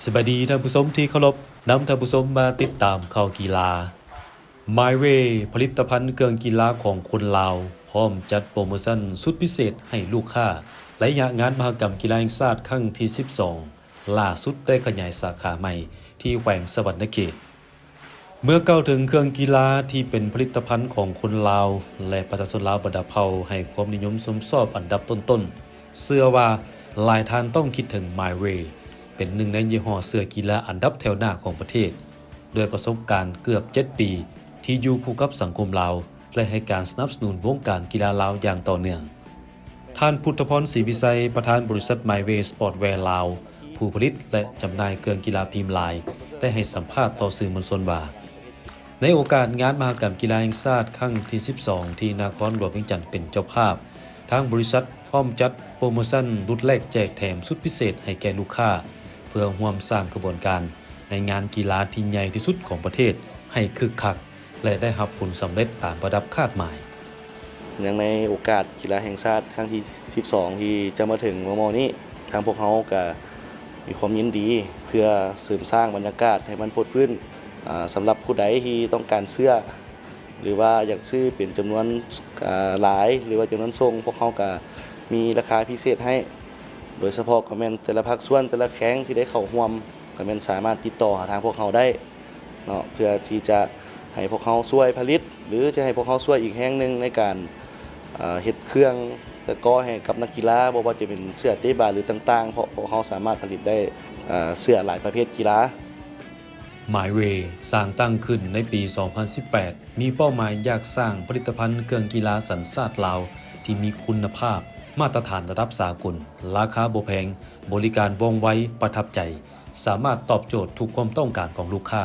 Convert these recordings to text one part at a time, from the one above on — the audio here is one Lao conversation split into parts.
ສະບາຍດີທ່ານຜູ້ຊົມທີ່ເຄົາລົບ, ນຳທ່ານຜູ້ຊົມມາຕິດຕາມຂ່າວກິລາ. My Way ຜະລິດຕະພັນເຄື່ອງກິລາຂອງຄົນລາວ ພ້ອມຈັດໂປຣໂມຊັນສຸດພິເສດໃຫ້ລູກຄ້າ ໄລຍະງານມະຫະກຳກິລາແຫ່ງຊາດຄັ້ງທີສິບສອງ ຫຼ້າສຸດໄດ້ຂະຫຍາຍສາຂາໃໝ່ທີ່ແຂວງສະຫວັນນະເຂດ. ເມື່ອກ່າວເຖິງເຄື່ອງກິລາທີ່ເປັນຜະລິດຕະພັນຂອງຄົນລາວ ແລະ ປະຊາຊົນລາວບັນດາເຜົ່າໃຫ້ຄວາມນິຍົມຊົມຊອບອັນດັບຕົ້ນໆ, ເຊື່ອວ່າຫຼາຍທ່ານຕ້ອງຄິດເຖິງ My Way ເປັນໜຶ່ງໃນຍີ່ຫໍ້ເສື້ອກິລາອັນດັບແຖວໜ້າຂອງປະເທດ, ດ້ວຍປະສົບການເກືອບເຈັດປີທີ່ຢູ່ຄູ່ກັບສັງຄົມລາວ ແລະ ໃຫ້ການສະໜັບສະໜູນວົງການກິລາລາວຢ່າງຕໍ່ເນື່ອງ. ທ່ານ ພຸດທະພອນ ສີວິໄຊ ປະທານບໍລິສັດ My Way Sportswear ລາວ, ຜູ້ຜະລິດ ແລະ ຈຳໜ່າຍເຄື່ອງກິລາພິມລາຍ ໄດ້ໃຫ້ສຳພາດຕໍ່ສື່ມວນຊົນວ່າ, ໃນໂອກາດງານມະຫະກຳກິລາແຫ່ງຊາດຄັ້ງທີສິບສອງ ທີ່ນະຄອນຫຼວງວຽງຈັນເປັນເຈົ້າພາບ, ທາງບໍລິສັດພ້ອມຈັດໂປຣໂມຊັນລຸດແລກແຈກແຖມສຸດພິເສດໃຫ້ແກ່ລູກຄ້າ ເພື່ອຮ່ວມສ້າງຂະບວນການໃນງານກິລາທີ່ໃຫຍ່ທີ່ສຸດຂອງປະເທດໃຫ້ຄຶກຄັກ ແລະ ໄດ້ຮັບຜົນສຳເລັດຕາມລະດັບຄາດໝາຍ. ເນື່ອງໃນໂອກາດກິລາແຫ່ງຊາດຄັ້ງທີສິບສອງ ທີ່ຈະມາເຖິງມໍ່ໆນີ້, ທາງພວກເຮົາກະມີຄວາມຍິນດີເພື່ອເສີມສ້າງບັນຍາກາດໃຫ້ມັນຟົດຟື້ນ. ອາ, ສຳລັບຜູ້ໃດທີ່ຕ້ອງການເສື້ອ ຫຼືວ່າຢາກຊື້ເປັນຈຳນວນ, ອາ, ຫຼາຍ ຫຼືວ່າຈຳນວນສົ່ງ, ພວກເຮົາກະມີລາຄາພິເສດໃຫ້, ໂດຍສະເພາະກໍແມ່ນແຕ່ລະພາກສ່ວນ, ແຕ່ລະແຂວງທີ່ໄດ້ເຂົ້າຮ່ວມ ກໍແມ່ນສາມາດຕິດຕໍ່ຫາທາງພວກເຮົາໄດ້ ເນາະ ເພື່ອທີ່ຈະໃຫ້ພວກເຮົາຊ່ວຍຜະລິດ ຫຼື ຈະໃຫ້ພວກເຮົາຊ່ວຍອີກແຮງໜຶ່ງໃນການ, ເອີ, ເຮັດເຄື່ອງຕະກໍໃຫ້ກັບນັກກິລາ, ບໍ່ວ່າຈະເປັນເສື້ອເຕະບານ ຫຼື ຕ່າງໆ, ເພາະພວກເຮົາສາມາດຜະລິດໄດ້, ເອີ, ເສື້ອຫຼາຍປະເພດກິລາ. My Way ສ້າງຕັ້ງຂຶ້ນໃນປີສອງພັນສິບແປດ ມີເປົ້າໝາຍຢາກສ້າງຜະລິດຕະພັນເຄື່ອງກິລາສັນຊາດລາວທີ່ມີຄຸນນະພາບ, ມາດຕະຖານລະດັບສາກົນ, ລາຄາບໍ່ແພງ, ບໍລິການວ່ອງໄວ, ປະທັບໃຈ, ສາມາດຕອບໂຈດທຸກຄວາມຕ້ອງການຂອງລູກຄ້າ.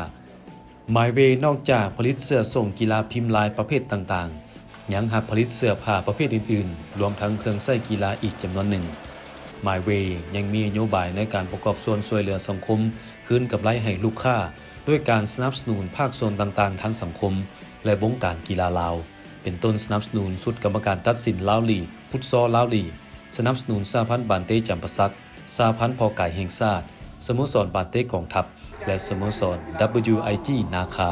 My Way ນອກຈາກຜະລິດເສື້ອໂສ້ງກິລາພິມລາຍປະເພດຕ່າງໆ, ຍັງຮັບຜະລິດເສື້ອຜ້າປະເພດອື່ນໆ, ລວມທັງເຄື່ອງໃຊ້ກິລາອີກຈຳນວນໜຶ່ງ. My Way ຍັງມີນະໂຍບາຍໃນການປະກອບສ່ວນຊ່ວຍເຫຼືອສັງຄົມ, ຄືນກຳໄລໃຫ້ລູກຄ້າ ດ້ວຍການສະໜັບສະໜູນພາກສ່ວນຕ່າງໆທາງສັງຄົມ ແລະ ວົງການກິລາລາວ, ເປັນຕົ້ນສະໜັບສະໜູນຊຸດກຳມະການຕັດສິນລາວລີກ, ຟຸດຊໍລາວລີກ, ສະໜັບສະໜູນສະຫະພັນບານເຕະຈຳປາສັກ, ສະຫະພັນເພາະກາຍແຫ່ງຊາດ, ສະໂມສອນບານເຕະກອງທັບ ແລະ ສະໂມສອນ WIG ນາຄາ,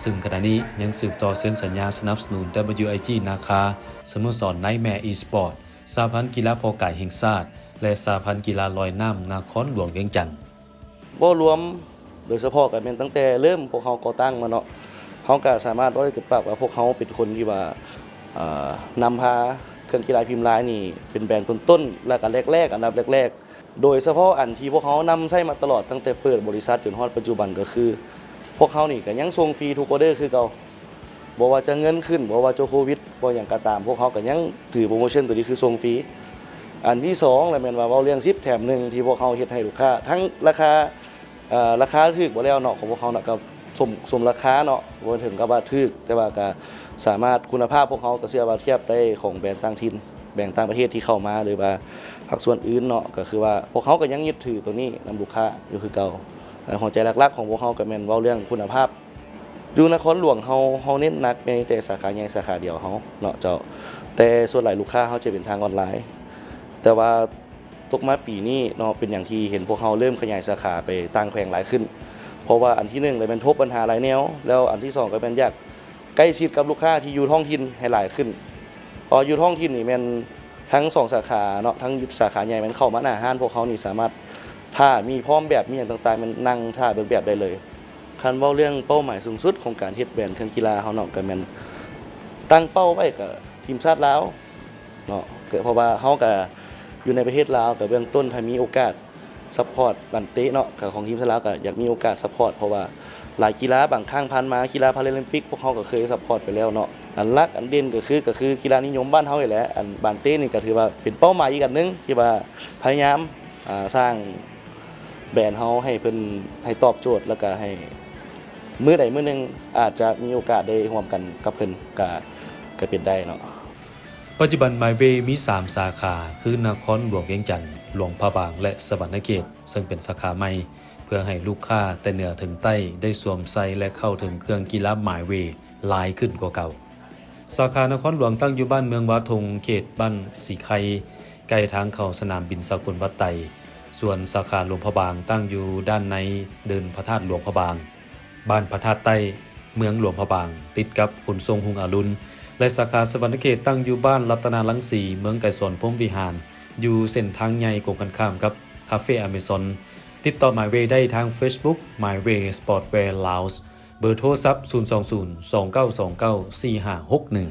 ຊຶ່ງຂະນະນີ້ຍັງສືບຕໍ່ເຊັນສັນຍາສະໜັບສະໜູນ WIG ນາຄາ, ສະໂມສອນ Nightmare Esport, ສະຫະພັນກິລາເພາະກາຍແຫ່ງຊາດ ແລະ ສະຫະພັນກິລາລອຍນ້ຳນະຄອນຫຼວງວຽງຈັນ. ເວົ້າລວມ ໂດຍສະເພາະກໍແມ່ນຕັ້ງແຕ່ເລີ່ມພວກເຮົາກໍ່ຕັ້ງມາເນາະ, ເຮົາກໍສາມາດເວົ້າໄດ້ເຕັມປາກວ່າ ພວກເຮົາເປັນຄົນທີ່ວ່າ, ເອີ, ນຳພາເຄື່ອງກິລາພິມລາຍນີ້ເປັນແບຣນຕົ້ນໆ ແລ້ວກໍແລກໆ ອັນດັບແລກໆ, ໂດຍສະເພາະອັນທີ່ພວກເຮົານຳໃຊ້ມາຕະຫຼອດ ຕັ້ງແຕ່ເປີດບໍລິສັດຈົນຮອດປັດຈຸບັນ ກໍຄື ພວກເຮົານີ້ກໍຍັງສົ່ງຟຣີທຸກອໍເດີຄືເກົ່າ. ບໍ່ວ່າຈະເງິນຂຶ້ນ, ບໍ່ວ່າຈະໂຄວິດ, ບໍ່ຫຍັງກໍຕາມ, ພວກເຮົາກໍຍັງຖືໂປຣໂມຊັນຕົວນີ້ຄືສົ່ງຟຣີ. ອັນທີສອງລະແມ່ນວ່າເວົ້າເລື່ອງສິບແຖມໜຶ່ງ ທີ່ພວກເຮົາເຮັດໃຫ້ລູກຄ້າ ທັງລາຄາ, ເອີ, ລາຄາຖືກບໍ່ແລ້ວເນາະ ຂອງພວກເຮົານະ, ກໍສົມ, ສົມລາຄາເນາະ, ບໍ່ເຖິງກັບວ່າຖືກ, ແຕ່ວ່າກໍສາມາດ, ຄຸນນະພາບພວກເຮົາກໍເຊື່ອວ່າທຽບໄດ້ຂອງແບຣນຕ່າງຖິ່ນ, ແບຣນຕ່າງປະເທດທີ່ເຂົ້າມາ ຫຼືວ່າພາກສ່ວນອື່ນເນາະ, ກໍຄືວ່າພວກເຮົາກໍຍັງຍຶດຖືຕົວນີ້ນຳລູກຄ້າຢູ່ຄືເກົ່າ. ແລະ ຫົວໃຈຫຼັກໆຂອງພວກເຮົາກໍແມ່ນເວົ້າເລື່ອງຄຸນນະພາບ. ຢູ່ນະຄອນຫຼວງເຮົາ, ເຮົາເນັ້ນໜັກໃນແຕ່ສາຂາໃຫຍ່ສາຂາດຽວເຮົາເນາະເຈົ້າ, ແຕ່ສ່ວນຫຼາຍລູກຄ້າເຮົາຈະເປັນທາງອອນລາຍ, ແຕ່ວ່າຕົກມາປີນີ້ເນາະ ເປັນຫຍັງທີ່ເຫັນພວກເຮົາເລີ່ມຂະຫຍາຍສາຂາໄປຕ່າງແຂວງຫຼາຍຂຶ້ນ? ເພາະວ່າອັນທີໜຶ່ງລະແມ່ນພົບບັນຫາຫຼາຍແນວ, ແລ້ວອັນທີສອງກໍແມ່ນຢາກໃກ້ຊິດກັບລູກຄ້າທີ່ຢູ່ທ້ອງຖິ່ນໃຫ້ຫຼາຍຂຶ້ນ. ເພາະຢູ່ທ້ອງຖິ່ນນີ້ແມ່ນທັງສອງສາຂາເນາະ, ທັງສາຂາໃຫຍ່ແມ່ນເຂົ້າມາໜ້າຮ້ານພວກເຮົານີ້ສາມາດຖ້າມີພ້ອມແບບ ມີຫຍັງຕ່າງໆ ແມ່ນນັ່ງຖ້າເບິ່ງແບບໄດ້ເລີຍ. ຄັນເວົ້າເລື່ອງເປົ້າໝາຍສູງສຸດຂອງການເຮັດແບຣນເຄື່ອງກິລາເຮົາເນາະ ກໍແມ່ນຕັ້ງເປົ້າໄວ້ກໍທີມຊາດລາວເນາະ, ກໍເພາະວ່າເຮົາກໍຢູ່ໃນປະເທດລາວ ກໍເບື້ອງຕົ້ນຖ້າມີໂອກາດຊັບພອດບານເຕະເນາະ ກໍຂອງທີມຊາດລາວກໍຢາກມີໂອກາດຊັບພອດ ເພາະວ່າຫຼາຍກິລາບາງຄັ້ງຜ່ານມາ ກິລາພາຣາລິມປິກ ພວກເຮົາກໍເຄີຍຊັບພອດໄປແລ້ວເນາະ. ອັນຫຼັກອັນເດັ່ນກໍຄື ກໍຄືກິລານິຍົມບ້ານເຮົານີ້ແຫຼະ, ອັນບານເຕະນີ້ກໍຖືວ່າເປັນເປົ້າໝາຍອີກອັນໜຶ່ງທີ່ວ່າພະຍາຍາມ ອ່າ ສ້າງແບຣນເຮົາໃຫ້ເພິ່ນ ໃຫ້ຕອບໂຈດ ແລ້ວກະໃຫ້ມື້ໃດມື້ໜຶ່ງອາດຈະມີໂອກາດໄດ້ຮ່ວມກັນກັບເພິ່ນ ກະ ກະເປັນໄດ້ເນາະ. ປັດຈຸບັນ My Way ມີສາມສາຂາ ຄືນະຄອນຫຼວງວຽງຈັນ, ຫຼວງພະບາງ ແລະ ສະຫວັນນະເຂດ, ເຊິ່ງເປັນສາຂາໃໝ່ ເພື່ອໃຫ້ລູກຄ້າແຕ່ເໜືອເຖິງໃຕ້ໄດ້ສວມໃສ່ ແລະ ເຂົ້າເຖິງເຄື່ອງກິລາ My Way ຫຼາຍຂຶ້ນກວ່າເກົ່າ. ສາຂານະຄອນຫຼວງຕັ້ງຢູ່ບ້ານເມືອງວາທົງ, ເຂດບ້ານສີໄຄ, ໃກ້ທາງເຂົ້າສະໜາມບິນສາກົນວັດໄຕ. ສ ສ່ວນສາຂາຫຼວງພະບາງ ຕັ້ງຢູ່ດ້ານໃນເດີ່ນພະທາດຫຼວງພະບາງ, ບ້ານພະທາດໃຕ້, ເມືອງຫຼວງພະບາງ, ຕິດກັບຂົນສົ່ງຮຸ່ງອາລຸນ ແລະ ສາຂາສະຫວັນນະເຂດ ຕັ້ງຢູ່ບ້ານລັດຕະນາລັງສີ, ເມືອງໄກສອນພົມວິຫານ, ຢູ່ເສັ້ນທາງໃຫຍ່ກົງກັນຂ້າມກັບຄາເຟອາເມຊອນ. ຕິດຕໍ່ My Way ໄດ້ທາງ Facebook My Way Sportswear Laos, ເບີໂທລະສັບ ສູນສອງສູນ ສອງເກົ້າສອງເກົ້າ ສີ່ຫ້າຫົກໜຶ່ງ.